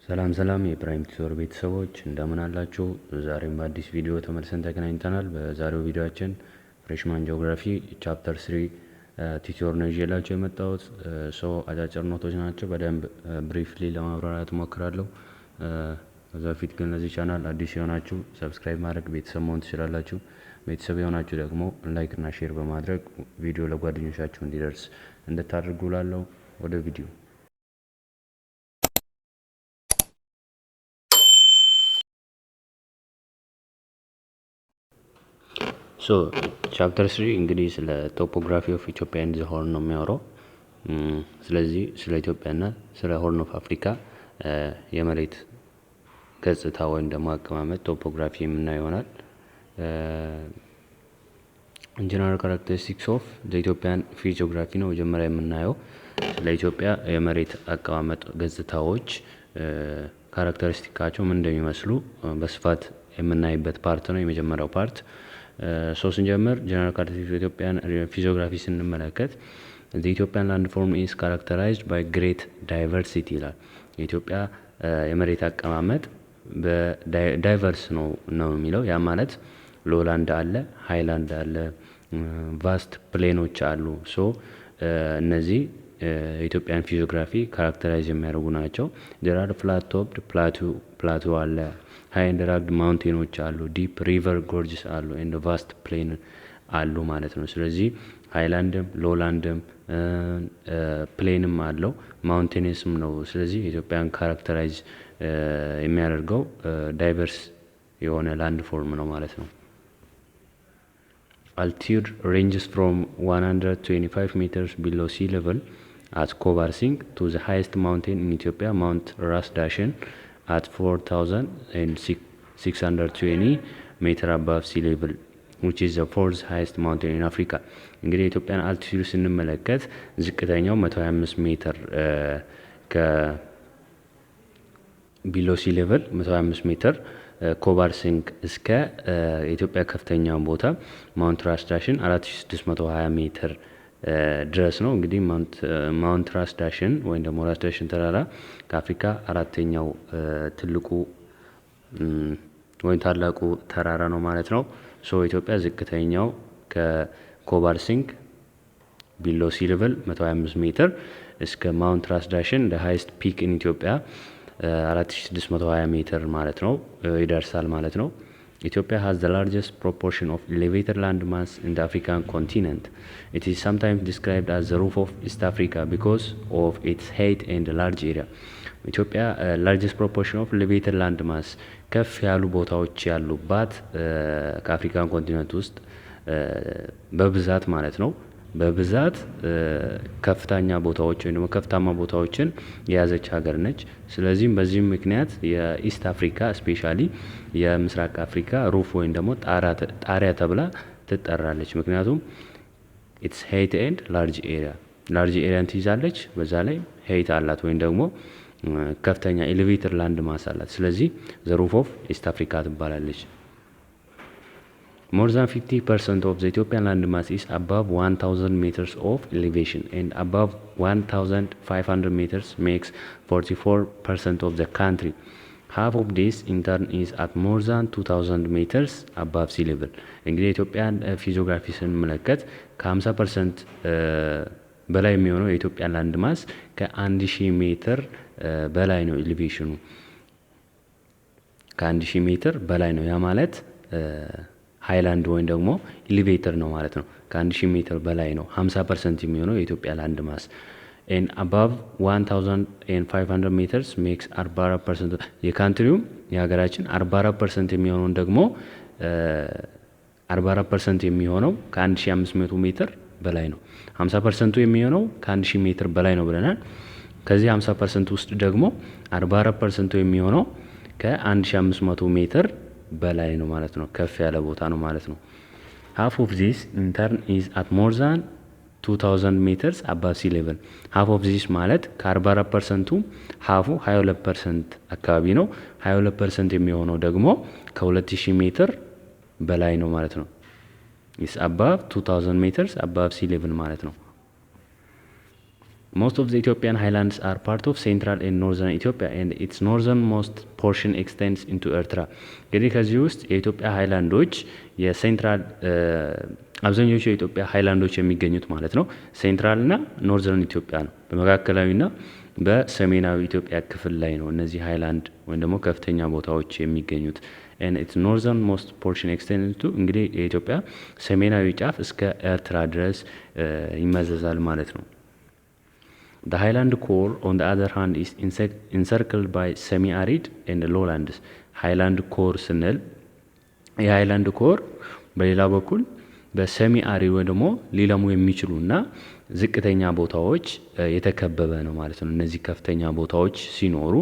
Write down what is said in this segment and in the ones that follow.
ሰላም ሰላም የፕራይም ቱቶር ቤተሰቦች፣ እንደምን አላችሁ? ዛሬም በአዲስ ቪዲዮ ተመልሰን ተገናኝተናል። በዛሬው ቪዲዮአችን freshman geography chapter 3 tutorial ነው ይዤላችሁ የመጣሁት። So አጫጭር note ኦች ናቸው። በደንብ briefly ለማብራራት እሞክራለሁ። ከዛ በፊት ግን ለዚህ ቻናል አዲስ የሆናችሁ subscribe ማድረግ ቤተሰብ መሆን ትችላላችሁ። ቤተሰብ የሆናችሁ ደግሞ like እና share በማድረግ ቪዲዮ ለጓደኞቻችሁ እንዲደርስ እንድታደርጉ እላለሁ። ወደ ቪዲዮ። So chapter 3 እንግዲህ ስለ topography of Ethiopia and the Horn ነው የሚያወራው። ስለዚህ ስለ ኢትዮጵያና ስለ Horn of Africa የመሬት ገጽታ ወይም ደግሞ አቀማመጥ topography የምናየው ይሆናል። General characteristics of Ethiopian physiography ነው መጀመሪያ የምናየው። ስለ ኢትዮጵያ የመሬት አቀማመጥ ገጽታዎች characteristic ኣቸው ምን እንደሚመስሉ በስፋት የምናይበት part ነው የመጀመሪያው part። So ስንጀምር general characteristics Ethiopian physiography ስንመለከት Ethiopian landform is characterized by great diversity ይላል። የኢትዮጵያ የመሬት አቀማመጥ በ diverse ነው የሚለው። ያ ማለት lowland አለ፣ ሃይላንድ አለ፣ vast plain ኦች አሉ። So እነዚህ የኢትዮጵያን physiography characterize የሚያደርጉ ናቸው። There are flat topped plateau አለ፣ high and rugged mountain ኦች አሉ፣ deep river gorges አሉ፣ and vast plain አሉ ማለት ነው። ስለዚህ highland ም lowland ም plain ም አለው፣ mountains ም ነው። ስለዚህ የኢትዮጵያን characterize የሚያደርገው diverse የሆነ landform ነው ማለት ነው። Altitude ranges from 125 meters below sea level at Kobar Sink to the highest mountain in Ethiopia, Mount Ras Dashen, at 4620 meter above sea level, which is the fourth highest mountain in Africa። እንግዲህ የኢትዮጵያን altitude ስንመለከት ዝቅተኛው 125 ሜትር ከ below sea level፣ 125 ሜትር ኮባር ሲንክ እስከ የኢትዮጵያ ከፍተኛውን ቦታ Mount ራስ ዳሽን 4620 ሜትር ድረስ ነው። እንግዲህ Mount ራስ ዳሽን ወይም ደግሞ ራስ ዳሽን ተራራ ከአፍሪካ አራተኛው ትልቁ ወይም ታላቁ ተራራ ነው ማለት ነው። So ኢትዮጵያ ዝቅተኛው ከኮባር ሲንክ below sea level 125 ሜትር እስከ Mount ራስ ዳሽን highest peak in Ethiopia 4620 ሜትር ማለት ነው ይደርሳል ማለት ነው። Ethiopia has the largest proportion of elevated land mass in the African continent. It is sometimes described as the roof of East Africa because of its height and large area. ኢትዮጵያ largest proportion of elevated land mass፣ ከፍ ያሉ ቦታዎች ያሉባት ከ African continent ውስጥ በብዛት ማለት ነው፣ በብዛት ከፍተኛ ቦታዎች ወይም ደግሞ ከፍታማ ቦታዎችን የያዘች ሀገር ነች። ስለዚህም በዚህም ምክንያት የ East Africa፣ especially የምስራቅ አፍሪካ roof ወይም ደግሞ ጣሪያ ተብላ ትጠራለች። ምክንያቱም its height and large area፣ large area ን ትይዛለች። በዛ ላይ height አላት ወይም ደግሞ ከፍተኛ elevated land mass አላት። ስለዚህ the roof of East Africa ትባላለች። More than 50% of the Ethiopian land mass is above 1000 meters of elevation, and above 1500 meters makes 44% of the country. Half of this in turn is at more than 2000 meters above sea level። እንግዲህ የኢትዮጵያን physiography ስንመለከት ከ50% በላይ የሚሆነው የኢትዮጵያ land mass ከ1000 ሜትር በላይ ነው elevation ኑ። ከ1000 ሜትር በላይ ነው። ያ ማለት ሃይላንድ ወይም ደግሞ elevated ነው ማለት ነው። ከ1000 ሜትር በላይ ነው 50% የሚሆነው የኢትዮጵያ land mass, and above 1500 meters makes 44% የ country ውም፣ የሀገራችን 44% የሚሆነውን ደግሞ፣ 44% የሚሆነው ከ1500 ሜትር በላይ ነው። 50% ቱ የሚሆነው ከ1000 ሜትር በላይ ነው ብለናል። ከዚህ 50% ውስጥ ደግሞ 44% ቱ የሚሆነው ከ1500 ሜትር በላይ ነው ማለት ነው። ከፍ ያለ ቦታ ነው ማለት ነው። Half of this in turn is at more than 2000 meters above sea level። Half of this ማለት ከ44% ቱ half ኡ 22% አካባቢ ነው። 22% የሚሆነው ደግሞ ከ2000 ሜትር በላይ ነው ማለት ነው። Is above 2000 meters above sea level ማለት ነው። Most of the Ethiopian highlands are part of central and northern Ethiopia, and its northernmost portion extends into Eritrea። እንግዲህ ከዚህ ውስጥ የኢትዮጵያ ሃይላንድ ኦች የ central አብዛኞቹ የኢትዮጵያ ሃይላንዶች የሚገኙት ማለት ነው central እና northern ኢትዮጵያ ነው። በመካከላዊና በሰሜናዊ ኢትዮጵያ ክፍል ላይ ነው እነዚህ ሃይላንድ ወይም ደግሞ ከፍተኛ ቦታዎች የሚገኙት። Its northernmost portion extend to እንግዲህ የኢትዮጵያ ሰሜናዊ ጫፍ እስከ ኤርትራ ድረስ ይመዘዛል ማለት ነው። The highland core, on the other hand, is encircled by semi-arid and lowlands. Highland core ስንል የ highland core በሌላ በኩል በ semi arid ወይ ደግሞ ሊለሙ የሚችሉ እና ዝቅተኛ ቦታዎች የተከበበ ነው ማለት ነው። እነዚህ ከፍተኛ ቦታዎች ሲኖሩ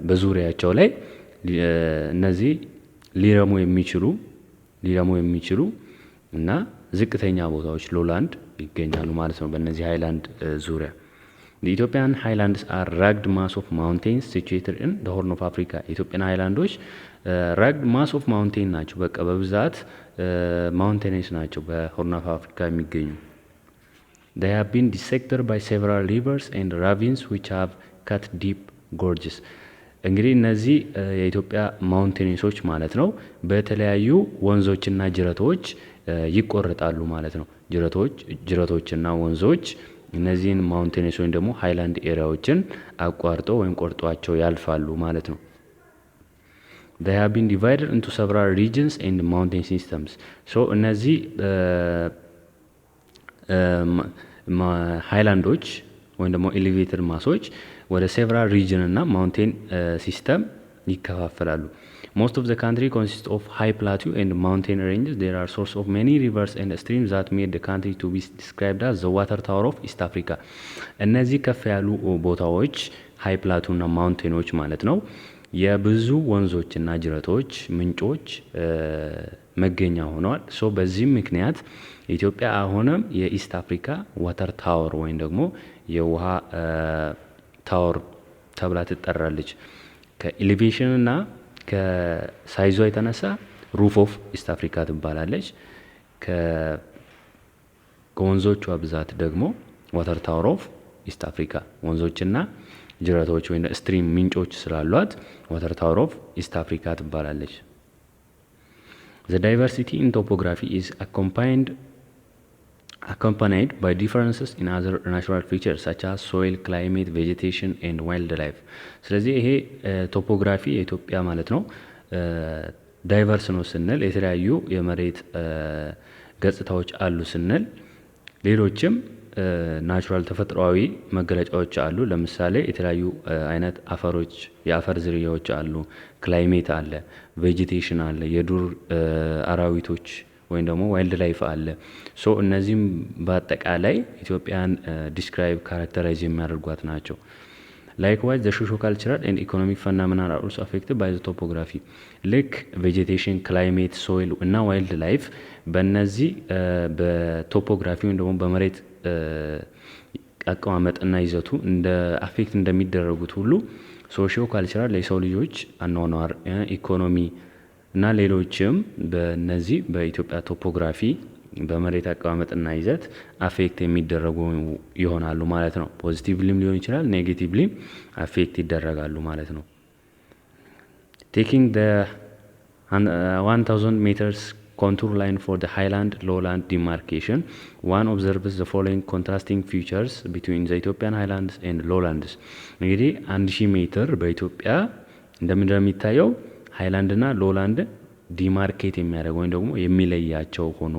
በዙሪያቸው ላይ እነዚህ ሊለሙ የሚችሉ እና ዝቅተኛ ቦታዎች lowland ይገኛሉ ማለት ነው። በእነዚህ ሃይላንድ ዙሪያ Ethiopian highlands are rugged mass of mountains situated in the Horn of Africa። የ Ethiopian highland ኦች rugged mass of mountain ናቸው። በቃ በብዛት mountains ናቸው በ Horn of Africa የሚገኙ። They have been dissected by several rivers and ravines, which have cut deep gorges። እንግዲህ እነዚህ የኢትዮጵያ mountains ኦች ማለት ነው በተለያዩ ወንዞችና ጅረቶች ይቆረጣሉ ማለት ነው። ጅረቶችና ወንዞች እነዚህን mountains ወይም ደግሞ highland area ዎችን አቋርጦ ወይም ቆርጧቸው ያልፋሉ ማለት ነው። They have been divided into several regions and mountain systems. So እነዚህ ሃይላንዶች ወይም ደግሞ elevated mass ኦች ወደ several region እና mountain system ይከፋፈላሉ። Most of the country consist of high plateau and mountain ranges. There are source of many rivers and streams that made the country to be described as the water tower of East Africa። እነዚህ ከፍ ያሉ ቦታዎች high plateau እና mountain ኦች ማለት ነው የብዙ ወንዞችና ጅረቶች ምንጮች መገኛ ሆነዋል። So በዚህም ምክንያት ኢትዮጵያ አሁንም የ East Africa water tower ወይም ደግሞ የውሃ tower ተብላ ትጠራለች። ከ elevation እና ከ size ዋ የተነሳ roof of East Africa ትባላለች። ከወንዞቿ ብዛት ደግሞ water tower of East Africa፣ ወንዞችና ጅረቶች ወይም stream ምንጮች ስላሏት water tower of East Africa ትባላለች። The diversity in topography is accompanied by differences in other natural features such as soil, climate, vegetation and wildlife። ስለዚህ ይሄ topography የኢትዮጵያ ማለት ነው diverse ነው ስንል፣ የተለያዩ የመሬት ገጽታዎች አሉ ስንል ሌሎችም natural ተፈጥሯዊ መገለጫዎች አሉ። ለምሳሌ የተለያዩ አይነት አፈሮች፣ የአፈር ዝርያዎች አሉ፣ climate አለ፣ vegetation አለ፣ የዱር አራዊቶች ወይም ደግሞ wildlife አለ። So እነዚህም በአጠቃላይ ኢትዮጵያን describe characterize የሚያደርጓት ናቸው። Likewise, the socio cultural and economic phenomena are also affected by the topography። ልክ vegetation፣ climate፣ soil እና wildlife በእነዚህ በ topography ወይም ደግሞ በመሬት አቀማመጥና ይዘቱ እንደ affect እንደሚደረጉት ሁሉ socio cultural የሰው ልጆች አኗኗር፣ ኢኮኖሚ እና ሌሎችም በእነዚህ በኢትዮጵያ topography በመሬት አቀማመጥና ይዘት affect የሚደረጉ ይሆናሉ ማለት ነው። Positively ም ሊሆን ይችላል፣ negatively ም affect ይደረጋሉ ማለት ነው። Taking the 1000 meters contour line for the highland lowland demarcation, one observes the following contrasting features between the Ethiopian highlands and lowlands። እንግዲህ 1000 ሜትር በኢትዮጵያ እንደሚታየው ሃይላንድ እና lowland demarcate የሚያደርግ ወይም ደግሞ የሚለያቸው ሆኖ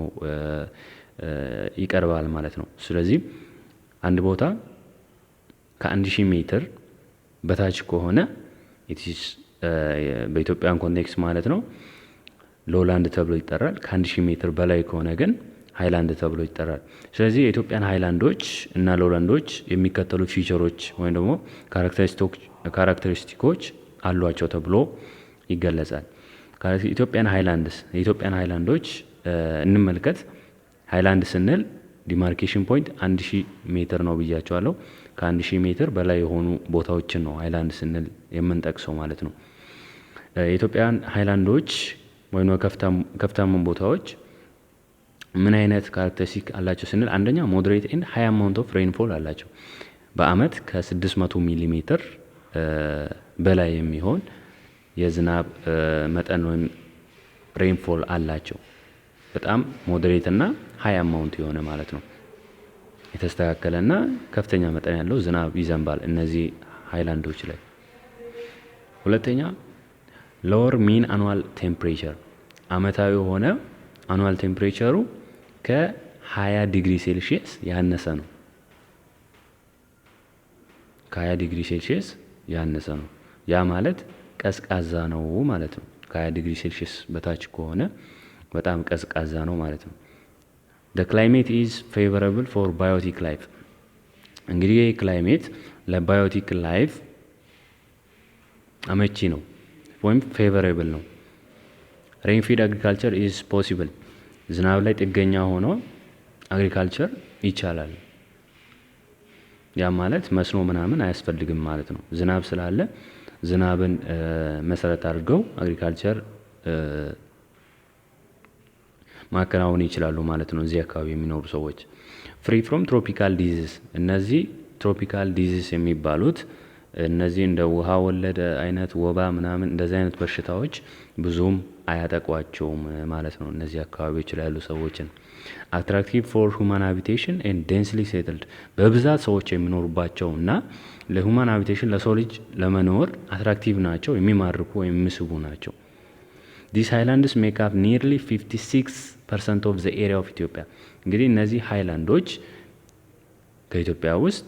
ይቀርባል ማለት ነው። ስለዚህ አንድ ቦታ ከ1000 ሜትር በታች ከሆነ በ Ethiopian context ማለት ነው lowland ተብሎ ይጠራል። ከ1000 ሜትር በላይ ከሆነ ግን ሃይላንድ ተብሎ ይጠራል። ስለዚህ የኢትዮጵያን ሃይላንዶች እና lowland ኦች የሚከተሉ feature ኦች ወይም ደግሞ characteristic ኦች አሏቸው ተብሎ ይገለጻል። Ethiopian highlands፣ የኢትዮጵያን ሃይላንዶች እንመልከት። ሃይላንድ ስንል demarcation point 1000 ሜትር ነው ብያችኋለሁ። ከ1000 ሜትር በላይ የሆኑ ቦታዎችን ነው ሃይላንድ ስንል የምንጠቅሰው ማለት ነው። የኢትዮጵያን ሃይላንዶች ወይም ከፍታማ ቦታዎች ምን አይነት characteristic አላቸው ስንል፣ አንደኛ moderate and high amount of rainfall አላቸው። በአመት ከ600 ሚሊ ሜትር በላይ የሚሆን የዝናብ መጠን ወይም rainfall አላቸው። በጣም moderate እና high amount የሆነ ማለት ነው። የተስተካከለ እና ከፍተኛ መጠን ያለው ዝናብ ይዘንባል እነዚህ ሃይላንዶች ላይ። ሁለተኛ lower mean annual temperature፣ አመታዊ የሆነ annual temperature ሩ ከ20 ዲግሪ ሴልሺየስ ያነሰ ነው። ከ20 ዲግሪ ሴልሺየስ ያነሰ ነው። ያ ማለት ቀዝቃዛ ነው ማለት ነው። ከ20 ዲግሪ ሴልሺየስ በታች ከሆነ በጣም ቀዝቃዛ ነው ማለት ነው። The climate is favorable for biotic life። እንግዲህ ይህ climate ለ biotic life አመቺ ነው ወይም favorable ነው። Rainfed agriculture is possible። ዝናብ ላይ ጥገኛ ሆኖ agriculture ይቻላል። ያ ማለት መስኖ ምናምን አያስፈልግም ማለት ነው። ዝናብ ስላለ ዝናብን መሰረት አድርገው agriculture ማከናወን ይችላሉ ማለት ነው። እዚህ አካባቢ የሚኖሩ ሰዎች free from tropical disease። እነዚህ tropical disease የሚባሉት እነዚህ እንደ ውሃ ወለድ አይነት፣ ወባ ምናምን እንደዚህ አይነት በሽታዎች ብዙም አያጠቋቸውም ማለት ነው። እነዚህ አካባቢዎች ላይ ያሉ ሰዎችን attractive for human habitation and densely settled፣ በብዛት ሰዎች የሚኖሩባቸው እና ለ human habitation፣ ለሰው ልጅ ለመኖር attractive ናቸው፣ የሚማርኩ ወይም የሚስቡ ናቸው። These highlands make up nearly 56% of the area of Ethiopia። እንግዲህ እነዚህ ሃይላንዶች ከኢትዮጵያ ውስጥ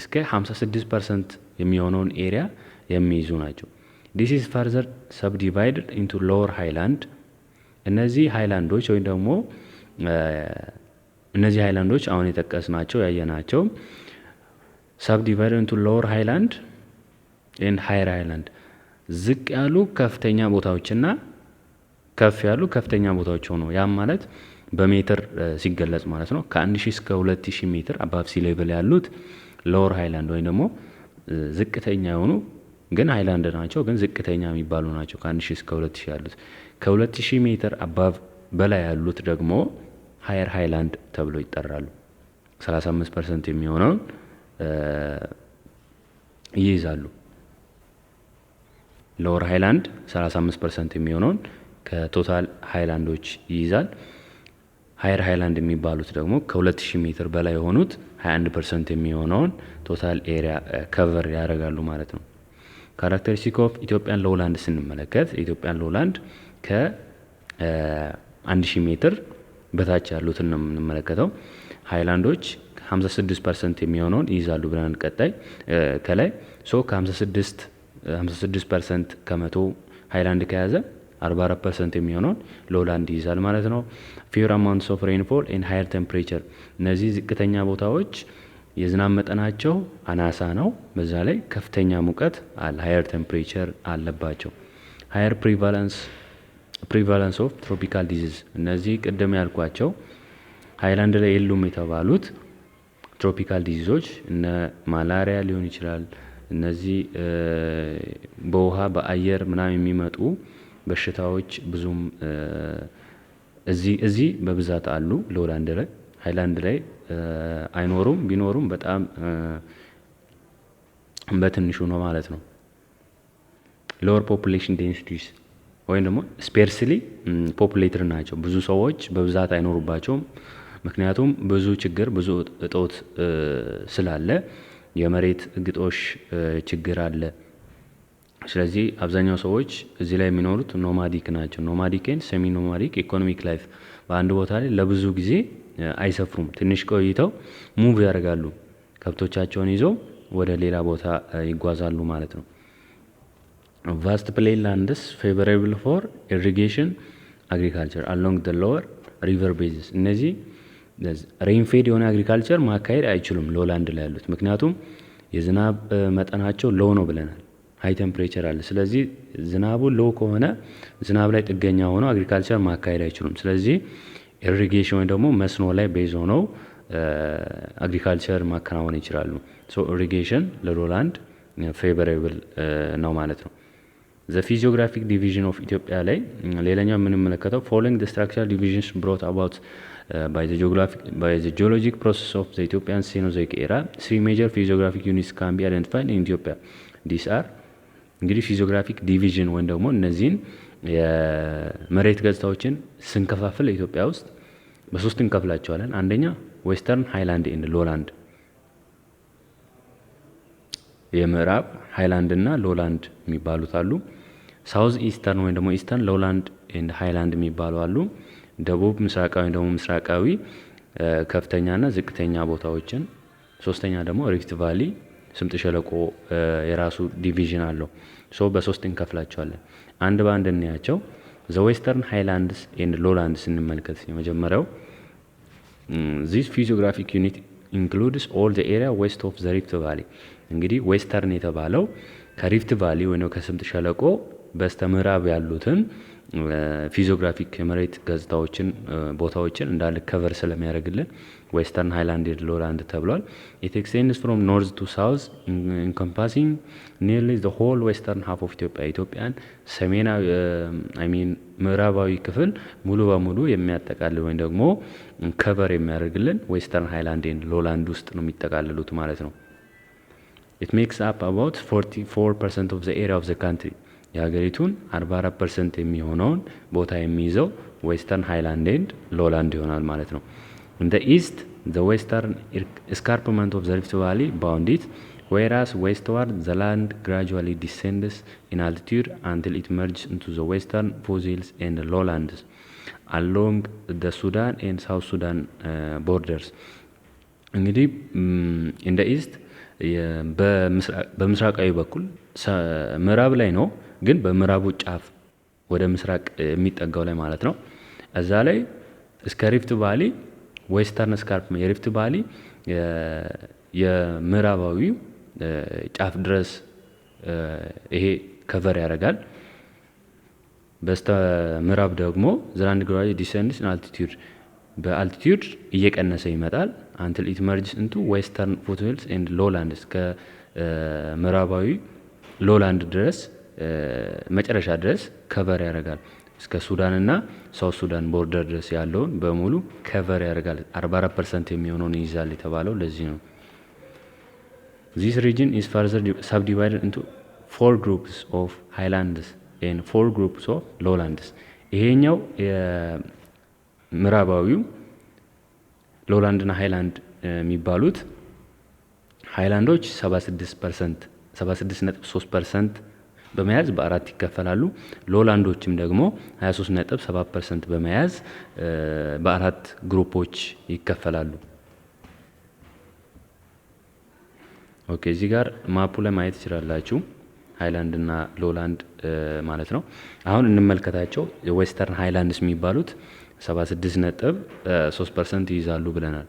እስከ 56% የሚሆነውን area የሚይዙ ናቸው። This is further subdivided into lower highland። እነዚህ ሃይላንዶች ወይም ደግሞ እነዚህ ሃይላንዶች አሁን የጠቀስናቸው፣ ያየናቸው subdivided into lower highland and higher highland፣ ዝቅ ያሉ ከፍተኛ ቦታዎችና ከፍ ያሉ ከፍተኛ ቦታዎች ሆኖ፣ ያም ማለት በሜትር ሲገለጽ ማለት ነው። ከ1000 እስከ 2000 ሜትር above sea level ያሉት lower ሃይላንድ ወይም ደግሞ ዝቅተኛ የሆኑ ግን ሃይላንድ ናቸው፣ ግን ዝቅተኛ የሚባሉ ናቸው። ከ1000 እስከ 2000 ያሉት፣ ከ2000 ሜትር above በላይ ያሉት ደግሞ higher highland ተብሎ ይጠራሉ። 35% የሚሆነውን ይይዛሉ። Lower highland 35% የሚሆነውን ከ total highland ኦች ይይዛል። Higher highland የሚባሉት ደግሞ ከ2000 ሜትር በላይ የሆኑት 21% የሚሆነውን total area cover ያደርጋሉ ማለት ነው። Characteristic of Ethiopian lowland ስንመለከት Ethiopian lowland ከ1000 ሜትር በታች ያሉትን ነው የምንመለከተው። ሃይላንዶች 56% የሚሆነውን ይይዛሉ ብለናል። ቀጣይ ከላይ so ከ56 56% ከመቶ ሃይላንድ ከያዘ 44% የሚሆነውን lowland ይይዛል ማለት ነው። Fewer amounts of rainfall and higher temperature። እነዚህ ዝቅተኛ ቦታዎች የዝናብ መጠናቸው አናሳ ነው። በዛ ላይ ከፍተኛ ሙቀት አለ፣ higher temperature አለባቸው። Higher prevalence of tropical disease። እነዚህ ቅድም ያልኳቸው ሃይላንድ ላይ የሉም የተባሉት tropical disease ኦች እነ malaria ሊሆን ይችላል። እነዚህ በውሃ፣ በአየር ምናምን የሚመጡ በሽታዎች ብዙም እዚህ በብዛት አሉ lowland ላይ፣ ሃይላንድ ላይ አይኖሩም። ቢኖሩም በጣም በትንሹ ነው ማለት ነው። Lower population densities ወይም ደግሞ sparsely populated ናቸው። ብዙ ሰዎች በብዛት አይኖሩባቸውም። ምክንያቱም ብዙ ችግር፣ ብዙ እጦት ስላለ፣ የመሬት ግጦሽ ችግር አለ። ስለዚህ አብዛኛው ሰዎች እዚህ ላይ የሚኖሩት nomadic ናቸው። Nomadic and semi nomadic economic life፣ በአንድ ቦታ ላይ ለብዙ ጊዜ አይሰፍሩም። ትንሽ ቆይተው move ያደርጋሉ። ከብቶቻቸውን ይዘው ወደ ሌላ ቦታ ይጓዛሉ ማለት ነው። Vast plain lands favorable for irrigation agriculture along the lower river bases። እነዚህ rainfed የሆነ agriculture ማካሄድ አይችሉም lowland ላይ ያሉት፣ ምክንያቱም የዝናብ መጠናቸው low ነው ብለናል። High temperature አለ። ስለዚህ ዝናቡ low ከሆነ ዝናብ ላይ ጥገኛ ሆነው agriculture ማካሄድ አይችሉም። ስለዚህ irrigation ወይም ደግሞ መስኖ ላይ base ሆነው agriculture ማከናወን ይችላሉ። So irrigation ለ lowland favorable ነው ማለት ነው። The physiographic division of Ethiopia ላይ ሌላኛው የምንመለከተው following the structural divisions brought about by the geologic process of the Ethiopian Cenozoic era, three major physiographic units can be identified in Ethiopia. These are እንግዲህ physiographic division ወይም ደግሞ እነዚህን የመሬት ገጽታዎችን ስንከፋፍል ኢትዮጵያ ውስጥ በሶስት እንከፍላቸዋለን። አንደኛ western highland and lowland፣ የምዕራብ ሃይላንድ እና lowland የሚባሉት አሉ። South eastern ወይም ደግሞ eastern lowland and highland የሚባሉ አሉ። ደቡብ ምስራቃዊ ወይም ደግሞ ምስራቃዊ ከፍተኛና ዝቅተኛ ቦታዎችን። ሶስተኛ ደግሞ rift valley ስምጥ ሸለቆ የራሱ division አለው። So በሶስት እንከፍላቸዋለን። አንድ በአንድ እንያቸው። The western highlands and lowlands ስንመልከት የመጀመሪያው this physiographic unit includes all the area west of the Rift Valley። እንግዲህ western የተባለው ከ Rift Valley ወይ ከስምጥ ሸለቆ በስተ ምዕራብ ያሉትን physiographic የመሬት ገጽታዎችን ቦታዎችን እንዳለ cover ስለሚያደርግልን western highland lowland ተብሏል። It extends from north to south, encompassing nearly the whole western half of Ethiopia። ኢትዮጵያን ሰሜናዊ፣ I mean ምዕራባዊ ክፍል ሙሉ በሙሉ የሚያጠቃልል ወይም ደግሞ cover የሚያደርግልን western highland lowland ውስጥ ነው የሚጠቃልሉት ማለት ነው። It makes up about 44% of the area of the country። የሀገሪቱን 44% የሚሆነውን ቦታ የሚይዘው western highland and lowland ይሆናል ማለት ነው። In the east, the western escarpment of the Rift Valley bound it, whereas westward the land gradually descends in altitude until it merges into the western foothills and lowlands along the Sudan and South Sudan borders። እንግዲህ in the east በምስራቃዊ በኩል፣ ምዕራብ ላይ ነው፣ ግን በምዕራቡ ጫፍ ወደ ምስራቅ የሚጠጋው ላይ ማለት ነው። እዛ ላይ እስከ Rift Valley western escarp የ Rift Valley የምዕራባዊው ጫፍ ድረስ ይሄ cover ያደርጋል። በስተ ምዕራብ ደግሞ the land gradually descends in altitude፣ በ altitude እየቀነሰ ይመጣል until it merges into western foothills and lowlands፣ ከምዕራባዊ lowland ድረስ መጨረሻ ድረስ cover ያደርጋል። እስከ ሱዳን እና South Sudan border ድረስ ያለውን በሙሉ cover ያደርጋል። 44% የሚሆነውን ይይዛል የተባለው ለዚህ ነው። This region is further subdivided into four groups of highlands and four groups of lowlands። ይሄኛው የምዕራባዊው lowland ና ሃይላንድ የሚባሉት ሃይላንዶች 76% 76.3% በመያዝ በአራት ይከፈላሉ። Lowland ኦችም ደግሞ 23.7% በመያዝ በአራት group ኦች ይከፈላሉ። Okay፣ እዚህ ጋር map ኡ ላይ ማየት ትችላላችሁ። ሃይላንድ እና lowland ማለት ነው። አሁን እንመልከታቸው። Western highlands የሚባሉት 76.3% ይይዛሉ ብለናል።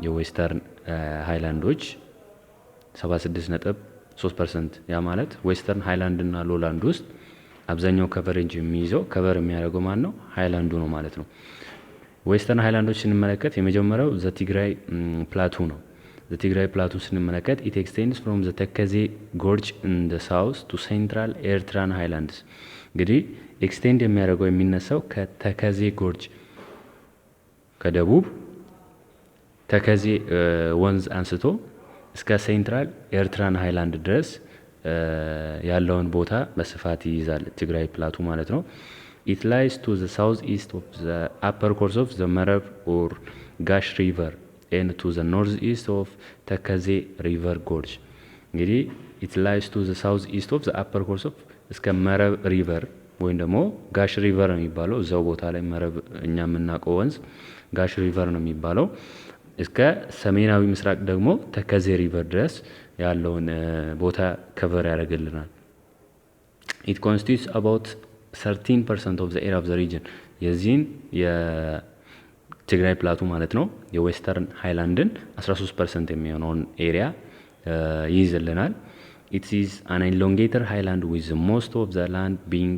የ western highland ኦች 76.3%፣ ያ ማለት western highland እና lowland ውስጥ አብዛኛው coverage የሚይዘው cover የሚያደርገው ማን ነው? ሃይላንዱ ነው ማለት ነው። Western highland ኦች ስንመለከት የመጀመሪያው the Tigray Plateau ነው። The Tigray Plateau ስንመለከት it extends from the Tekeze Gorge in the south to central Eritrean highlands። እንግዲህ extend የሚያደርገው የሚነሳው ከተከዜ gorge ከደቡብ ተከዜ ወንዝ አንስቶ እስከ central Eritrean highland ድረስ ያለውን ቦታ በስፋት ይይዛል። ትግራይ plateau ማለት ነው። It lies to the south east of the upper course of the Mereb or Gash River and to the north east of Tekeze River gorge። እንግዲህ it lies to the south east of the upper course of እስከ መረብ river ወይም ደግሞ ጋሽ River ነው የሚባለው። እዛው ቦታ ላይ መረብ እኛ የምናውቀው ወንዝ ጋሽ River ነው የሚባለው። እስከ ሰሜናዊ ምስራቅ ደግሞ ተከዜ river ድረስ ያለውን ቦታ cover ያደርግልናል። It constitutes about 13% of the area of the region። የዚህን የትግራይ plateau ማለት ነው የ western highland ን 13% የሚሆነውን area ይይዝልናል። It is an elongated highland with most of the land being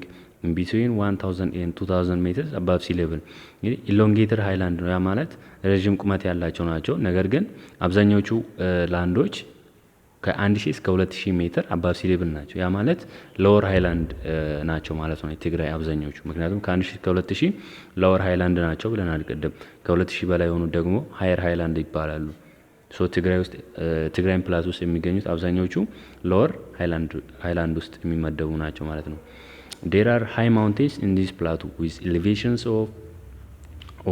between 1000 and 2000 meters above sea level። እንግዲህ elongated highland ነው። ያ ማለት ረዥም ቁመት ያላቸው ናቸው። ነገር ግን አብዛኞቹ land ኦች ከ1000 እስከ 2000 ሜትር above sea level ናቸው። ያ ማለት lower highland ናቸው ማለት ነው የትግራይ አብዛኞቹ። ምክንያቱም ከ1000 እስከ 2000 lower highland ናቸው ብለናል ቅድም። ከ2000 በላይ የሆኑት ደግሞ higher highland ይባላሉ። So ትግራይ ውስጥ፣ ትግራይን plateau ውስጥ የሚገኙት አብዛኞቹ lower highland ውስጥ የሚመደቡ ናቸው ማለት ነው። There are high mountains in this plateau with elevations of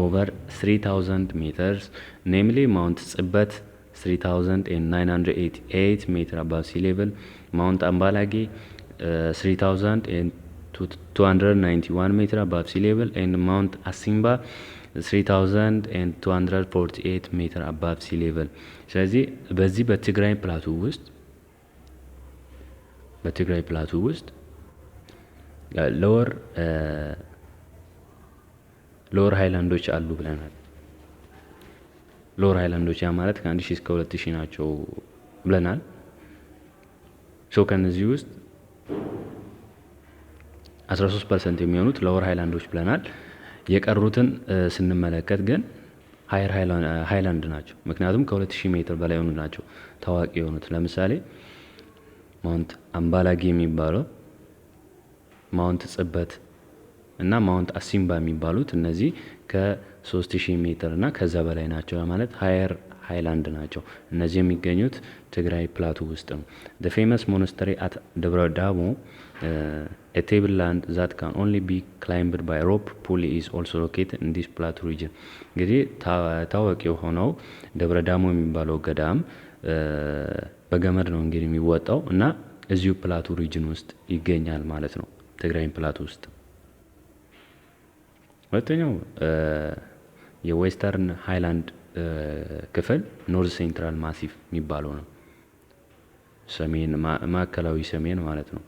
over 3000 meters, namely Mount ጽበት 3988 meter above sea level, Mount አምባላጌ 3291 meter above sea level and Mount አሲምባ 3248 meter above sea level። ስለዚህ በዚህ በትግራይ plateau ውስጥ lower highland ኦች አሉ ብለናል። Lower highland ኦች ያ ማለት ከ1000 እስከ 2000 ናቸው ብለናል። So ከነዚህ ውስጥ 13% የሚሆኑት lower highland ኦች ብለናል። የቀሩትን ስንመለከት ግን higher highland ናቸው። ምክንያቱም ከ2000 ሜትር በላይ የሆኑ ናቸው ታዋቂ የሆኑት። ለምሳሌ Mount አምባላጌ የሚባለው፣ Mount ጽበት እና Mount አሲምባ የሚባሉት እነዚህ ከ3000 ሜትር እና ከዛ በላይ ናቸው። ማለት higher highland ናቸው። እነዚህ የሚገኙት ትግራይ plateau ውስጥ ነው። The famous monastery at ደብረ ዳሞ, a table land that can only be climbed by rope pulley, is also located in this plateau region። እንግዲህ ታዋቂ የሆነው ደብረ ዳሞ የሚባለው ገዳም በገመድ ነው እንግዲህ የሚወጣው እና እዚሁ plateau region ውስጥ ይገኛል ማለት ነው፣ ትግራይን plateau ውስጥ። ሁለተኛው የ western highland ክፍል North Central Massif የሚባለው ነው። ሰሜን፣ ማዕከላዊ ሰሜን ማለት ነው።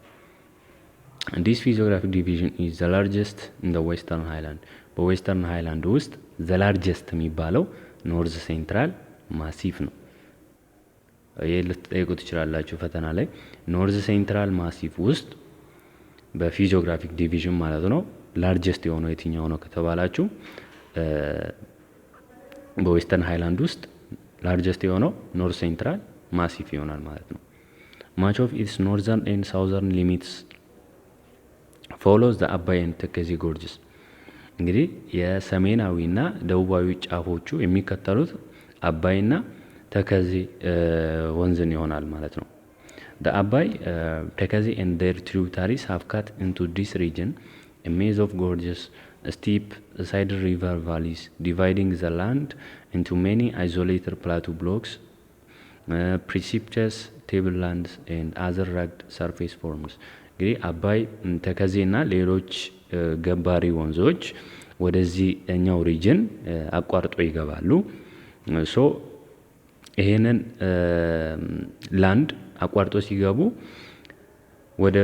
This physiographic division is the largest in the western highland። በ western highland ውስጥ the largest የሚባለው North Central Massif ነው። ይህ ልትጠይቁ ትችላላችሁ ፈተና ላይ። North Central Massif ውስጥ በ physiographic division ማለት ነው largest የሆነው የትኛው ነው ከተባላችሁ በ western highland ውስጥ largest የሆነው North Central Massif ይሆናል ማለት ነው። Much of its northern and southern limits follows the አባይ and ተከዜ gorges። እንግዲህ የሰሜናዊና ደቡባዊ ጫፎቹ የሚከተሉት አባይና ተከዜ ወንዝን ይሆናል ማለት ነው። The አባይ, ተከዜ and their tributaries have cut into this region a maze of gorges, steep side river valleys, dividing the land into many isolated plateau blocks, precipitous tablelands and other rugged surface forms። እንግዲህ አባይ፣ ተከዜ እና ሌሎች ገባሪ ወንዞች ወደዚህኛው region አቋርጦ ይገባሉ። So ይሄንን land አቋርጦ ሲገቡ ወደ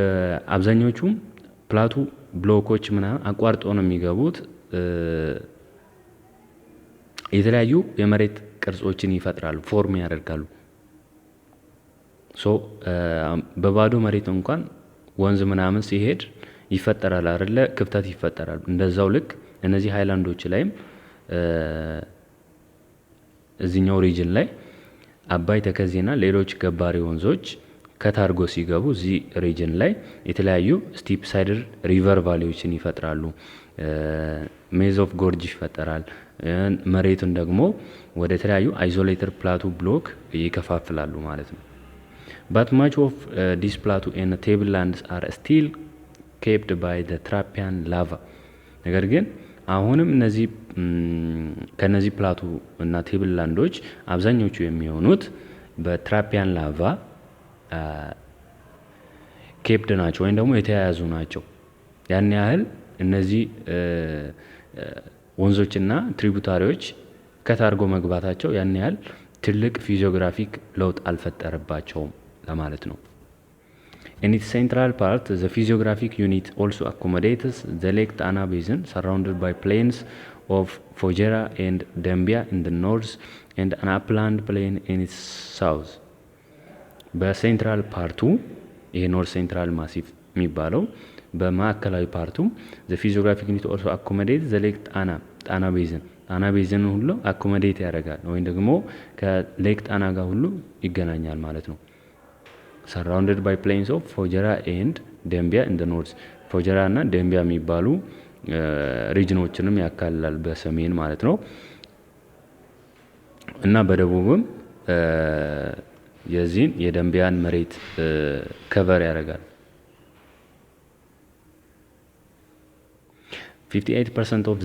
አብዛኞቹ plateau block ኦች ምናምን አቋርጦ ነው የሚገቡት። የተለያዩ የመሬት ቅርጾችን ይፈጥራሉ፣ form ያደርጋሉ። So በባዶ መሬት እንኳን ወንዝ ምናምን ሲሄድ ይፈጠራል አይደለ? ክፍተት ይፈጠራል። እንደዛው ልክ እነዚህ ሃይላንዶች ላይም እዚህኛው region ላይ አባይ፣ ተከዜና ሌሎች ገባሪ ወንዞች cut አርጎ ሲገቡ እዚህ region ላይ የተለያዩ steep sided river valley ዎችን ይፈጥራሉ። Maze of gorge ይፈጠራል። መሬቱን ደግሞ ወደ ተለያዩ isolated plateau block ይከፋፍላሉ ማለት ነው። But much of this plateau and table lands are still capped by the Trappean lava። ነገር ግን አሁንም እነዚህ ከነዚህ plateau እና table land ኦች አብዛኞቹ የሚሆኑት በ Trappean lava capped ናቸው ወይም ደግሞ የተያያዙ ናቸው። ያን ያህል እነዚህ ወንዞችና tributary ዎች cut አድርጎ መግባታቸው ያን ያህል ትልቅ physiographic ለውጥ አልፈጠረባቸውም ለማለት ነው። In its central part, the physiographic unit also accommodates the Lake Tana Basin, surrounded by plains of Fogera and Dembia in the north and an upland plain in its south. በ central part ኡ ይሄ North Central Massif የሚባለው በማዕከላዊ part ኡ the physiographic unit also accommodate the Lake ጣና basin፣ ጣና basin ን ሁሉ accommodate ያደርጋል ወይም ደግሞ ከ Lake ጣና ጋር ሁሉ ይገናኛል ማለት ነው። Surrounded by plains of ፎጀራ and ደምቢያ in the north። ፎጀራ እና ደምቢያ የሚባሉ region ኦችንም ያካልላል በሰሜን ማለት ነው። እና በደቡብም የዚህን የደንቢያን መሬት cover ያደርጋል። 58% of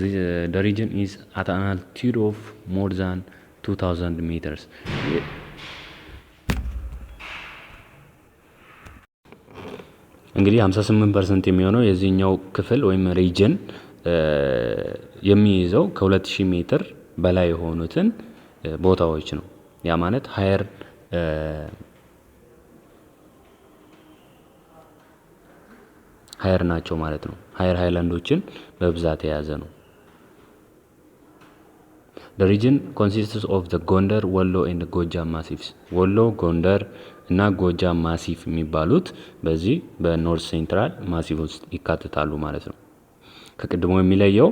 the region is at an altitude of more than 2000 meters። እንግዲህ 58% የሚሆነው የዚህኛው ክፍል ወይም region የሚይዘው ከ2000 ሜትር በላይ የሆኑትን ቦታዎች ነው። ያ ማለት higher ናቸው ማለት ነው። Higher highland ኦችን በብዛት የያዘ ነው። The region consists of the ጎንደር፣ ወሎ and ጎጃም massifs። ወሎ፣ ጎንደር እና ጎጃም massif የሚባሉት በዚህ በ North Central Massif ውስጥ ይካተታሉ ማለት ነው። ከቅድሞ የሚለየው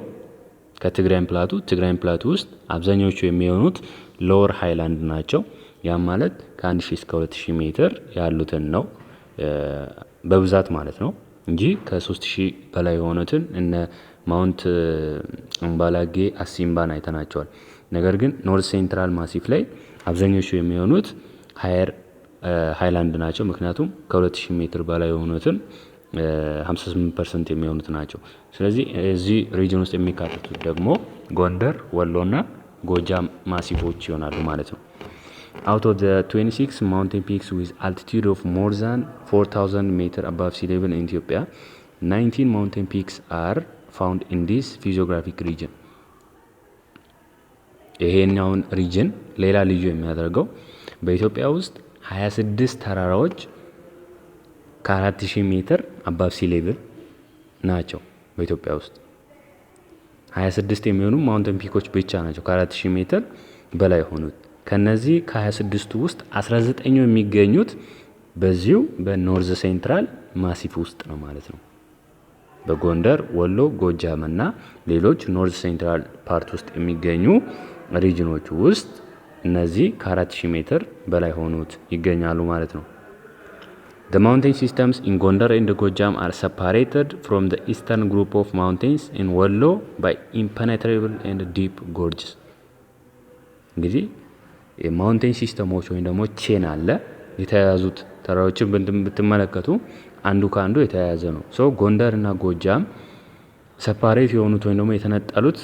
ከትግራይም plateau፣ ትግራይም plateau ውስጥ አብዛኞቹ የሚሆኑት lower highland ናቸው። ያም ማለት ከ1000 እስከ 2000 ሜትር ያሉትን ነው በብዛት ማለት ነው እንጂ ከ3000 በላይ የሆኑትን እነ Mount አምባላጌ፣ አሲምባን አይተናቸዋል። ነገር ግን North Central Massif ላይ አብዛኞቹ የሚሆኑት higher highland ናቸው። ምክንያቱም ከ2000 ሜትር በላይ የሆኑትን 58% የሚሆኑት ናቸው። ስለዚህ እዚህ region ውስጥ የሚካተቱት ደግሞ ጎንደር፣ ወሎና ጎጃም massif ኦች ይሆናሉ ማለት ነው። Out of the 26 mountain peaks with altitude of more than 4000 meter above sea level in Ethiopia, 19 mountain peaks are found in this physiographic region። ይሄኛውን region ሌላ ልዩ የሚያደርገው በኢትዮጵያ ውስጥ 26 ተራራዎች ከ4000 ሜትር above sea level ናቸው። በኢትዮጵያ ውስጥ 26 የሚሆኑ mountain peak ኦች ብቻ ናቸው ከ4000 ሜትር በላይ የሆኑት። ከነዚህ ከ26ቱ ውስጥ 19ኙ የሚገኙት በዚሁ በ North Central Massif ውስጥ ነው ማለት ነው። በጎንደር፣ ወሎ፣ ጎጃም እና ሌሎች North Central part ውስጥ የሚገኙ region ኦች ውስጥ እነዚህ ከ4000 ሜትር በላይ ሆኑት ይገኛሉ ማለት ነው። The mountain systems in Gondar and Gojam are separated from the eastern group of mountains in Wollo by impenetrable and deep gorges። እንግዲህ የ mountain system ኦች ወይም ደግሞ chain አለ፣ የተያያዙት ተራሮችን ብትመለከቱ አንዱ ከአንዱ የተያያዘ ነው። So ጎንደር እና ጎጃም separate የሆኑት ወይም ደግሞ የተነጠሉት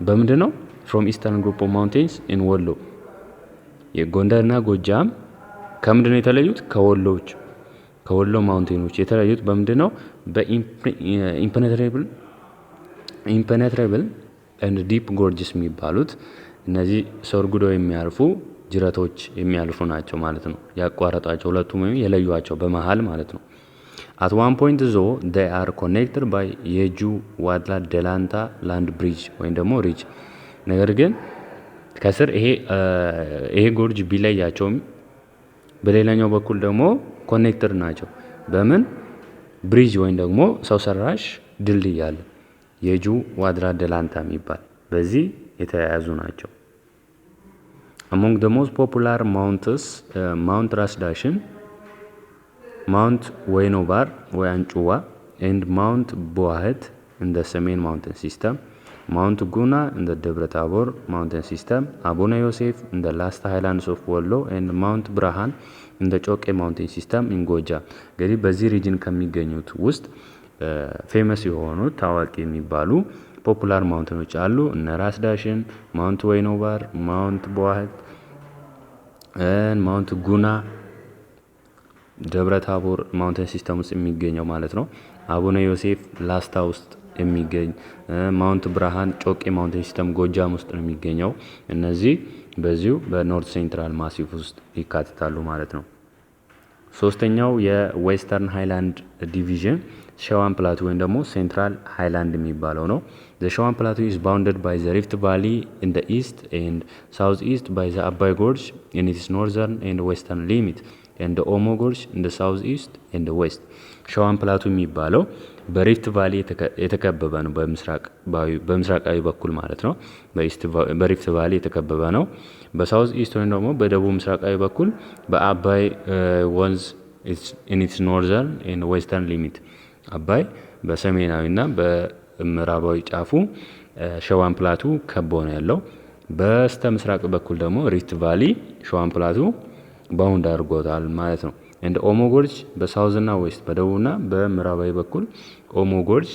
በምንድን ነው? From eastern group of mountains in ወሎ። የጎንደር እና ጎጃም ከምንድን ነው የተለዩት? ከወሎዎች፣ ከወሎ mountain ኦች የተለዩት በምንድን ነው? በ impenetrable and deep gorges የሚባሉት እነዚህ ሰርጉደው የሚያልፉ ጅረቶች የሚያልፉ ናቸው ማለት ነው። ያቋረጧቸው ሁለቱም ወይም የለዩዋቸው በመሀል ማለት ነው። At one point though, they are connected by የጁ ዋድላ ደላንታ land bridge ወይም ደግሞ ridge። ነገር ግን ከስር ይሄ gorge ቢለያቸውም በሌላኛው በኩል ደግሞ connected ናቸው። በምን bridge ወይም ደግሞ ሰው ሰራሽ ድልድይ አለ። የጁ ዋድላ ደላንታ የሚባል በዚህ የተያያዙ ናቸው። Among the most popular mountains, Mount ራስ ዳሽን፣ Mount ወይኖባር ወይ አንጩዋ and Mount ቡዋህት in the ሰሜን mountain system, Mount ጉና in the ደብረ ታቦር mountain system, አቡነ ዮሴፍ in the ላስታ highlands of ወሎ and Mount ብርሃን in the ጮቄ mountain system in ጎጃም። እንግዲህ በዚህ region ከሚገኙት ውስጥ famous የሆኑ ታዋቂ የሚባሉ popular mountain ኦች አሉ። እነ ራስ ዳሽን፣ Mount ወይኖባር፣ Mount ቡዋህት፣ Mount ጉና ደብረ ታቦር mountain system ውስጥ የሚገኘው ማለት ነው። አቡነ ዮሴፍ ላስታ ውስጥ የሚገኝ፣ Mount ብርሃን ጮቄ mountain system ጎጃም ውስጥ ነው የሚገኘው። እነዚህ በዚሁ በ North Central Massif ውስጥ ይካተታሉ ማለት ነው። ሶስተኛው የ Western Highland division Shewan Plateau ወይም ደግሞ Central Highland የሚባለው ነው። The Shewan Plateau is bounded by the Rift Valley in the east and south east, by the አባይ Gorge in its northern and western limit and ኦሞ Gorge in the south east and west። Shewan Plateau የሚባለው በ Rift Valley የተከበበ ነው። በምስራቃዊ በኩል ማለት ነው። በ Rift Valley የተከበበ ነው። በ south east ወይም ደግሞ በደቡብ ምስራቃዊ በኩል በአባይ ወንዝ in its northern and western limit። አባይ በሰሜናዊና በምዕራባዊ ጫፉ Shewan plateau ከቦ ነው ያለው። በስተ ምስራቅ በኩል ደግሞ Rift Valley Shewan plateau bound አድርጎታል ማለት ነው። And ኦሞ gorge በ south ና west፣ በደቡብና በምዕራባዊ በኩል ኦሞ gorge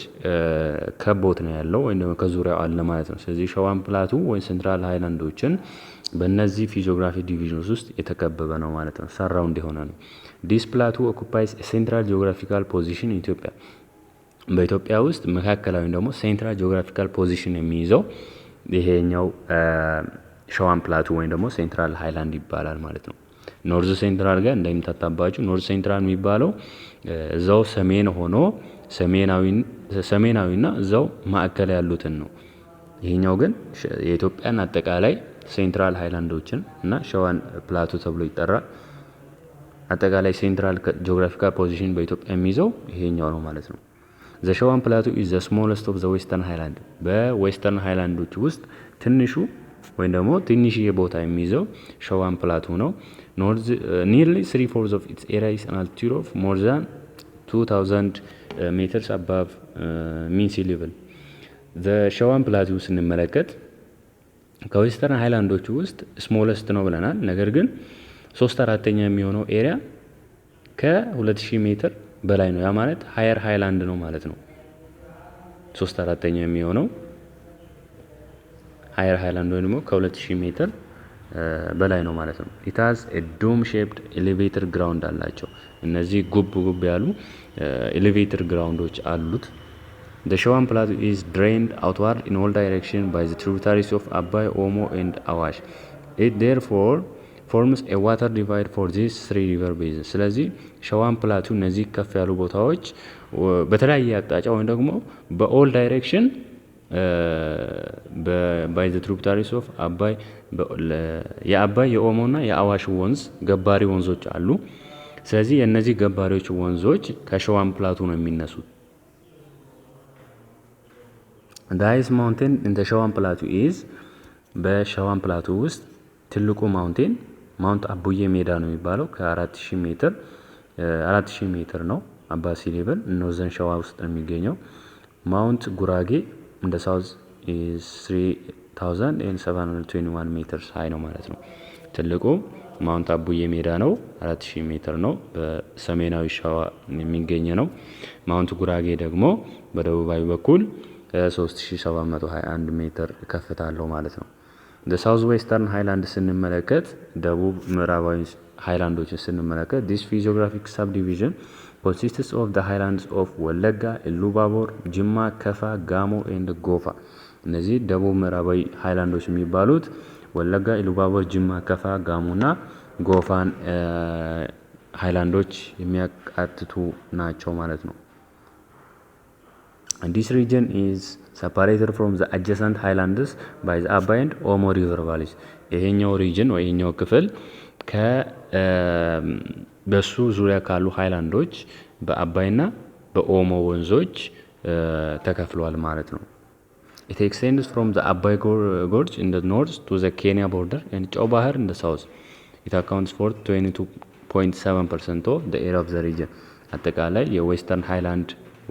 ከቦት ነው ያለው ወይም ደግሞ ከዙሪያው አለ ማለት ነው። ስለዚህ Shewan plateau ወይም central highland ኦችን በእነዚህ physiography divisions ውስጥ የተከበበ ነው ማለት ነው። Surround የሆነ ነው። This plateau occupies central geographical position ኢትዮጵያ። በኢትዮጵያ ውስጥ መካከላዊ ደግሞ central geographical position የሚይዘው ይሄኛው Shewan plateau ወይም ደግሞ central highland ይባላል ማለት ነው። North central ጋር እንዳይምታታባችሁ፣ north central የሚባለው እዛው ሰሜን ሆኖ ሰሜናዊና እዛው ማዕከል ያሉትን ነው። ይሄኛው ግን የኢትዮጵያን አጠቃላይ central highland ኦችን እና Shewan plateau ተብሎ ይጠራል። አጠቃላይ central geographical position በኢትዮጵያ የሚይዘው ይሄኛው ነው ማለት ነው። The Shewan plateau is the smallest of the western highland። በ western highland ኦች ውስጥ ትንሹ ወይም ደግሞ ትንሽዬ ቦታ የሚይዘው Shewan plateau ነው። North nearly three fourths of its area is an altitude of more than 2000 meters above mean sea level። The Shewan plateau ስንመለከት ከ western highland ኦች ውስጥ smallest ነው ብለናል። ነገር ግን ሶስት አራተኛ የሚሆነው area ከ2000 ሜትር በላይ ነው። ያ ማለት higher highland ነው ማለት ነው። ሶስት አራተኛ የሚሆነው higher highland ወይ ደግሞ ከ2000 ሜትር በላይ ነው ማለት ነው። It has dome shaped elevated ground አላቸው። እነዚህ ጉብ ጉብ ያሉ elevated ground ኦች አሉት። The Shewan Plateau is drained outward in all directions by the tributaries of Abai, Omo and Awash. It therefore forms a water divide for these three river basins። ስለዚህ Shewan plateau እነዚህ ከፍ ያሉ ቦታዎች በተለያየ አቅጣጫ ወይም ደግሞ በ all direction by the tributaries of አባይ፣ የአባይ፣ የኦሞ እና የአዋሽ ወንዝ ገባሪ ወንዞች አሉ። ስለዚህ የእነዚህ ገባሪዎች ወንዞች ከ Shewan plateau ነው የሚነሱት። The highest mountain in the Shewan plateau is፣ በ Shewan plateau ውስጥ ትልቁ mountain Mount አቡዬ ሜዳ ነው የሚባለው። ከ4000 ሜትር፣ 4000 ሜትር ነው above sea level፣ northern ሸዋ ውስጥ ነው የሚገኘው። Mount ጉራጌ in the south is 3721 meters high ነው ማለት ነው። ትልቁ Mount አቡዬ ሜዳ ነው፣ 4000 ሜትር ነው፣ በሰሜናዊ ሸዋ የሚገኝ ነው። Mount ጉራጌ ደግሞ በደቡባዊ በኩል 3721 ሜትር ከፍታ አለው ማለት ነው። South western highland ስንመለከት፣ ደቡብ ምዕራባዊ ሃይላንዶችን ስንመለከት፣ this physiographic subdivision consists of the highlands of ወለጋ፣ ኢሉባቦር፣ ጅማ፣ ከፋ፣ ጋሞ and ጎፋ። እነዚህ ደቡብ ምዕራባዊ ሃይላንዶች የሚባሉት ወለጋ፣ ኢሉባቦር፣ ጅማ፣ ከፋ፣ ጋሞ እና ጎፋን ሃይላንዶች የሚያካትቱ ናቸው ማለት ነው። This region is separated from the adjacent highlands by the Abbay and Omo river valleys። ይሄኛው region ወይ ይሄኛው ክፍል በሱ ዙሪያ ካሉ ሃይላንዶች በአባይና በኦሞ ወንዞች ተከፍሏል ማለት ነው። It extends from the Abbay Gorge in the north to the Kenya border and ጨው ባህር in the south. It accounts for 22.7% of the area of the region። አጠቃላይ የ western highland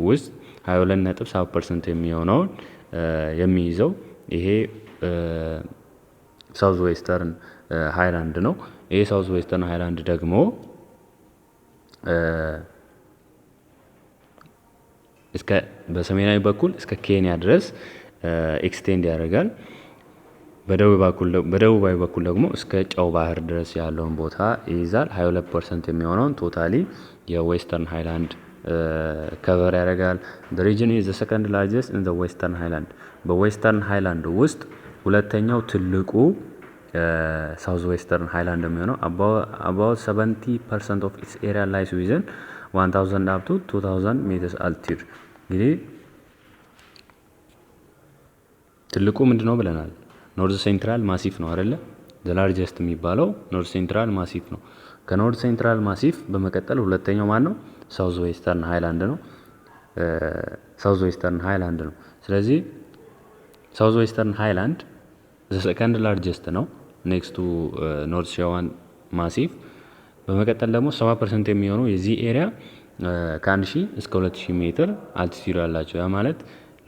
ውስጥ 22.7% የሚሆነውን የሚይዘው ይሄ south western highland ነው። ይሄ south western highland ደግሞ እስከ በሰሜናዊ በኩል እስከ ኬንያ ድረስ extend ያደርጋል። በደቡባዊ በኩል ደግሞ እስከ ጨው ባህር ድረስ ያለውን ቦታ ይይዛል። 22% የሚሆነውን totally የ western highland cover ያደርጋል። The region is the second largest in the western highland። በ western highland ውስጥ ሁለተኛው ትልቁ south western highland የሚሆነው። About 70% of its area lies within 1000 up to 2000 meters altitude። እንግዲህ ትልቁ ምንድነው ብለናል? North central massif ነው አይደለ? The largest የሚባለው north central massif ነው። ከ north central massif በመቀጠል ሁለተኛው ማን ነው? South western highland ነው። South western highland ነው። ስለዚህ south western highland the second largest ነው next to north Shewan massif። በመቀጠል ደግሞ በመቀጠል ደግሞ 70% የሚሆነው የዚህ area ከ1000 እስከ 2000 ሜትር altitude አላቸው። ያ ማለት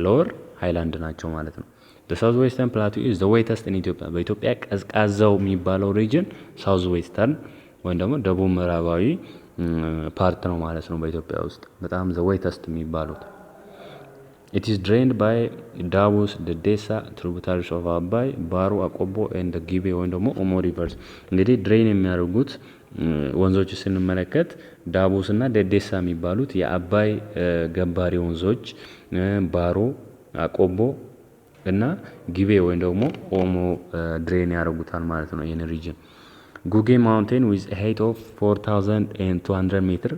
lower highland ናቸው ማለት ነው። South western plateau is the wettest in Ethiopia። በኢትዮጵያ ቀዝቃዛው የሚባለው region south western ወይም ደግሞ ደቡብ ምዕራባዊ part ነው ማለት ነው። በኢትዮጵያ ውስጥ በጣም the wettest የሚባሉት። It is drained by ዳቡስ፣ ደዴሳ፣ tributaries of አባይ፣ ባሮ፣ አቆቦ and ጊቤ ወይም ደግሞ ኦሞ rivers። እንግዲህ drain የሚያደርጉት ወንዞች ስንመለከት ዳቡስ እና ደዴሳ የሚባሉት የአባይ ገባሪ ወንዞች፣ ባሮ፣ አቆቦ እና ጊቤ ወይም ደግሞ ኦሞ drain ያደርጉታል ማለት ነው ይህን region። ጉጌ mountain with height of 4200 meter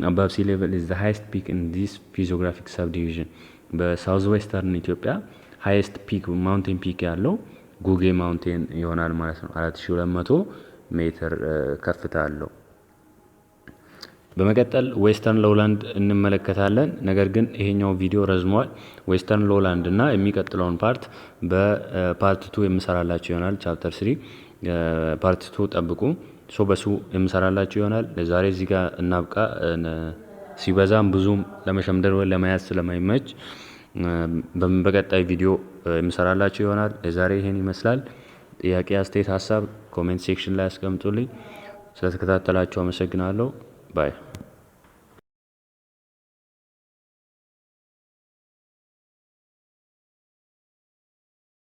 above sea level is the highest peak in this physiographic subdivision። በ south western ኢትዮጵያ highest peak mountain peak ያለው ጉጌ mountain ይሆናል ማለት ነው። 4200 ሜትር ከፍታ አለው። በመቀጠል western lowland እንመለከታለን። ነገር ግን ይሄኛው ቪዲዮ ረዝሟል። Western lowland እና የሚቀጥለውን part በ part two የምሰራላችሁ ይሆናል። Chapter 3 part 2 ጠብቁ። So በሱ የምሰራላችሁ ይሆናል። ለዛሬ እዚህ ጋር እናብቃ። ሲበዛም ብዙም ለመሸምደድ ወይ ለመያዝ ስለማይመች በቀጣይ ቪዲዮ የምሰራላችሁ ይሆናል። ለዛሬ ይሄን ይመስላል። ጥያቄ፣ አስተያየት፣ ሀሳብ comment section ላይ አስቀምጡልኝ። ስለተከታተላችሁ አመሰግናለሁ። Bye.